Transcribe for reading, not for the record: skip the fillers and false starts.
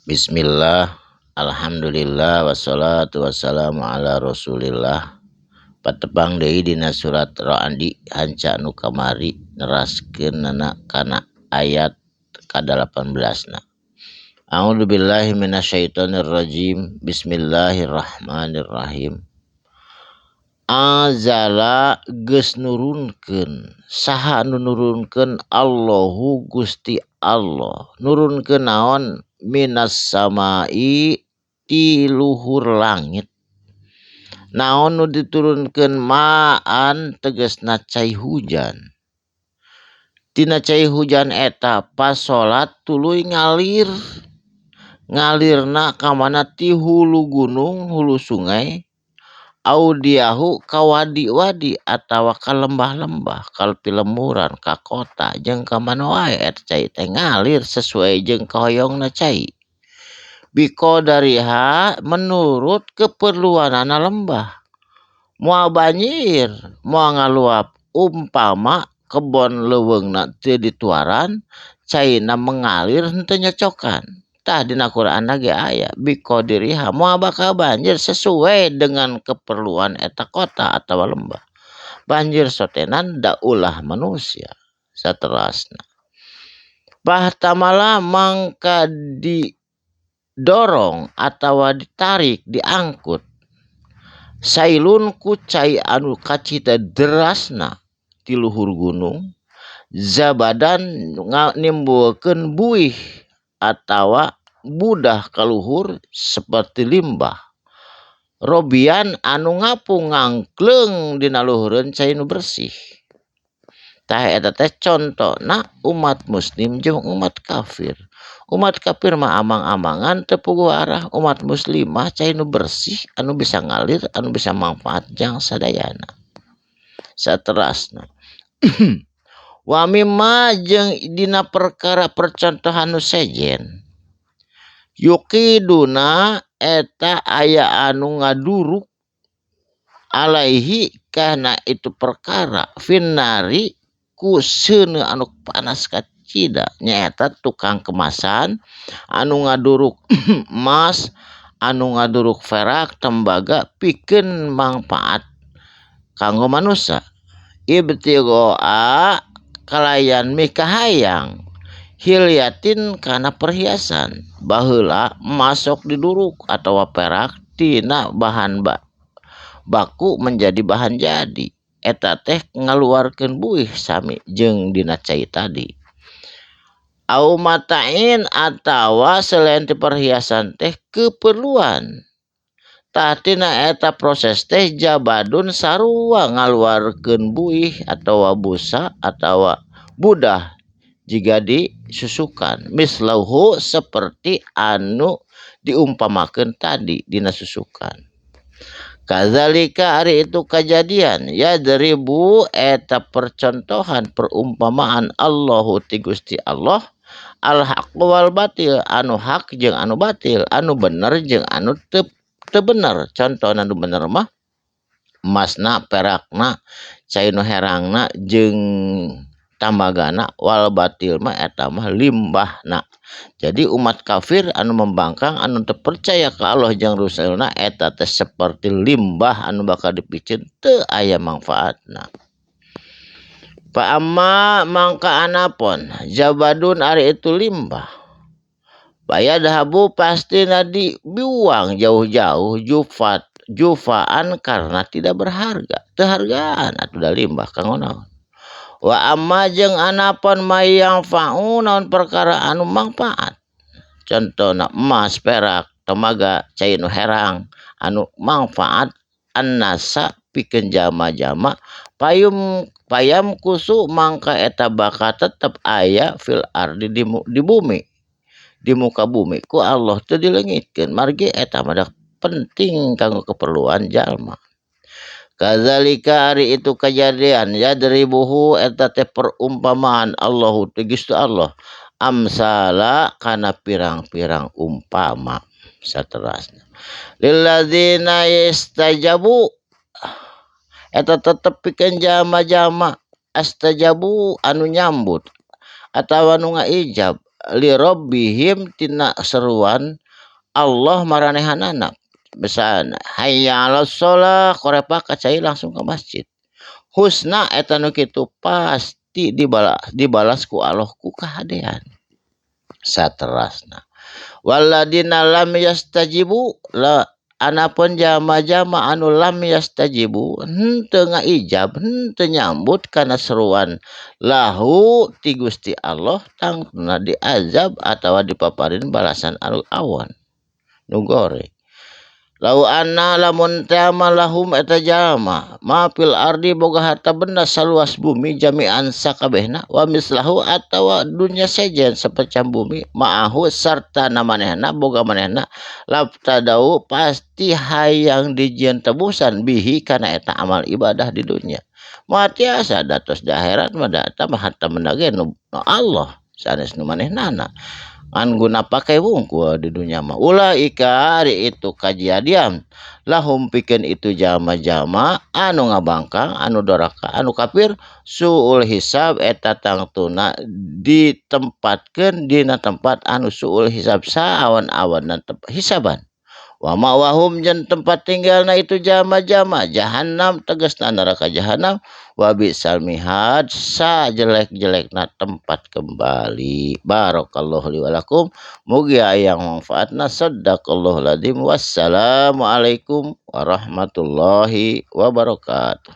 Bismillah, alhamdulillah, wassalatu wassalamu ala rasulillah. Patepang deui dina surat Ra'di hanca nu kamari neraskeunana kana ayat ka-18 na. A'udzubillahi minasyaitonirrajim. Bismillahirrahmanirrahim. Anzala geus nurunkeun, saha nu nurunkeun? Allahu Gusti Allah nurunkeun naon? Minas samai ti luhur langit. Naon nu diturunkeun? Ma'an tegasna cai hujan. Tina cai hujan eta fasolat tuluy ngalir, ngalirna ka mana? Ti hulu gunung, hulu sungai, audiyahu ka wadi-wadi atawa ka lembah-lembah, ka pilemburan, ka kota jeung ka mana wae eta cai teh ngalir sesuai jeung kahoyongna cai. Biqadariha menurut keperluanana lembah. Moal banjir, moal ngaluap. Umpama kebon leuweungna teu dituaran, caina mengalir henteu nyocokan. Tah, dina Quran ge aya biqadiriha, moal bakal banjir sesuai dengan keperluan eta kota atawa lembah. Banjir sotenan da ulah manusia. Saterasna, fahtamala mangka didorong atawa ditarik, diangkut, sailun ku cai anu kacita derasna ti luhur gunung, zabadan nimbulkeun buih atawa budah kaluhur seperti limbah robian anu ngapung ngangkleung dina luhureun cai nu bersih. Tah, eta teh contona umat muslim jeung umat kafir. Umat kafir mah amang-amangan teu puguh arah, umat muslim mah cai nu bersih anu bisa ngalir, anu bisa manfaat jang sadayana. Saterasna, wa mimma jeung dina perkara percontohan nu sejen, yuqiduna eta aya anu ngaduruk, alaihi kana itu perkara, finnari ku seuneu anu panas kacida, nyaeta tukang kemasan anu ngaduruk emas, anu ngaduruk perak, tembaga pikeun mangfaat kanggo manusia, ibtighoa kalayan mikahayang, hilyatin kana perhiasan. Baheula masuk diduruk atawa perak tina bahan baku menjadi bahan jadi, eta teh ngaluarkeun buih sami jeung dina cai tadi. Au mata'in atawa selain ti perhiasan teh keperluan. Tah, tina eta proses teh jabadun sarua ngaluarkeun buih atawa busa atawa budah jiga disusukan, mislahu seperti anu diumpamakeun tadi dina susukan. Kadzalika ari itu kajadian, yadribu eta percontohan perumpamaan, Allahu ti Gusti Allah, al haq wal batil anu hak jeung anu batil, anu bener jeung anu teu teu bener. Contohna anu bener mah emasna, perakna, cai nu herangna jeung tambagana, wal batil mah eta mah limbahna. Jadi umat kafir anu membangkang, anu teu percaya ka Allah jeung Rasulna, eta teh seperti limbah anu bakal dipiceun teu aya mangfaatna. Fa amma mangka anapun zabadun ari itu limbah, fayadhabu pastina dibuang jauh-jauh, jufat jufaan karena tidak berharga, teu hargaan atuh da limbah kanggo naon. Wa amma jeung anapun ma yanfa'u naon perkara anu mangfaat, contohna emas, perak, temaga, cai nu herang anu mangfaat, annasa pikeun jalma-jalma, payum payamkutsu mangka eta bakal tetep aya, fil ardi di bumi, di muka bumi, ku Allah teu dileungitkeun margi eta mah penting kanggo keperluan jalma. Kadzalika ari itu kajadian, yadribuhu eta teh perumpamaan, Allahu ti Gusti Allah, amsala kana pirang-pirang umpama. Saterasna, lilladzina yastajabu eta tetep pikeun jalma-jalma, astajabu anu nyambut atawa nu ngaijab. li rabbihim tina seruan Allah maranehanana. Misalna hayya 'alas shalah korepak ka cai langsung ka masjid. Husna eta nu kitu pasti dibalas ku Allah ku kahadean. Saterasna waladina lam yastajibu la anapun jama-jama anu lam yastajibu henteu ngaijab henteu nyambut kana seruan lahu ti Gusti Allah tangtuna diazab atawa dipaparin balasan anu awon nu goreng. Lau anna lamun teh lahum eta jalma ma fil ardi boga harta benda saluas bumi jami'an sakabehna wa mislahu atawa dunya sejen sapecah bumi ma'ahu sarta na manehna boga manehna laftadau pasti hayang dijieun tebusan bihi kana eta amal ibadah di dunya. Moal tiasa datos di akhirat mah da eta mah harta benda ge nu Allah sanes nu manehnana. Ngan guna pakai wungkul di dunia mah. Ulaika ari itu kajadian lahum pikeun itu jalma-jalma anu ngabangkang anu doraka anu kafir suul hisab eta tangtuna ditempatkeun dina tempat anu suul hisab saawan-awanna hisaban. Wa ma'wahum jeung tempat tinggalna itu jalma-jalma jahannam tegasna neraka jahannam wa bisal mihad sajelek-jelekna tempat kembali. Barakallahu li wa lakum mugi aya manfaatna. Sadaqallahul azim. Wassalamualaikum warahmatullahi wabarakatuh.